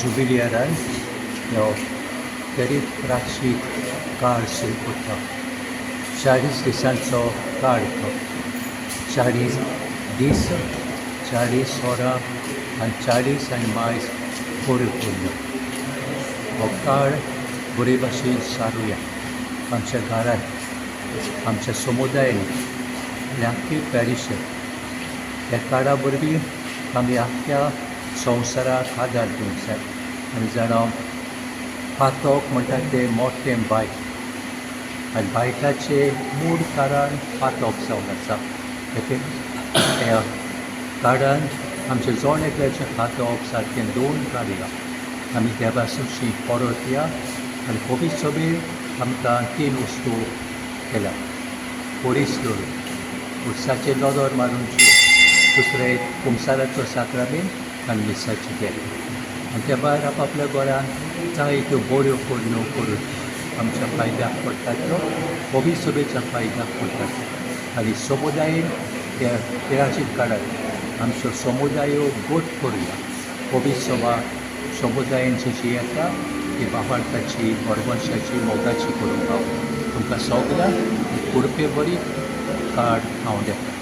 जुबिलियरान ह्यो गरीब प्राचीक काळ सुरू करता. 40 दिसांचो काळ तो, 40 दीस, 40 वरां आनी 40 आनी मायज परिपूर्ण. हो काळ बरे भाशेन सारुया आमच्या घरांत, आमच्या समुदायान आनी आख्खे पॅरिशान. ह्या काळा वरवीं आमी आख्ख्या संवसाराक आदार दिवंक जाय. आमी जाणा पातक म्हणटा तें मोटें बायट आनी बायटाचें मूळ कारण पातक जावन आसा. ह्या काळान आमचें जण एकल्याचें पातक सारकें दोन काडया. आमी देवा सुशी परत या आनी पवित्र सभेर आमकां 3 वस्तू केल्या. पोरीस दवरून उरसाचें नदर मारून, दुसरें कुमसाराचो साक्रामेंत आनी मिसाचें गेले आनी त्या भायर आपआपल्या घरान जायत्यो बऱ्यो करण्यो करून आमच्या फायद्याक पडटा त्यो, पवित्र सभेच्या फायद्याक पडटा त्यो. आनी समुदायेन त्या पिराचीत काळांत आमच्यो समुदायो गोट करुया. पवित्र सभा समुदायेन जी येता ती बाबार्थाची, बरवंशाची, मोगाची करूंक हांव तुमकां सगळ्यांक कुडपे बरी कार्ड हांव दिता.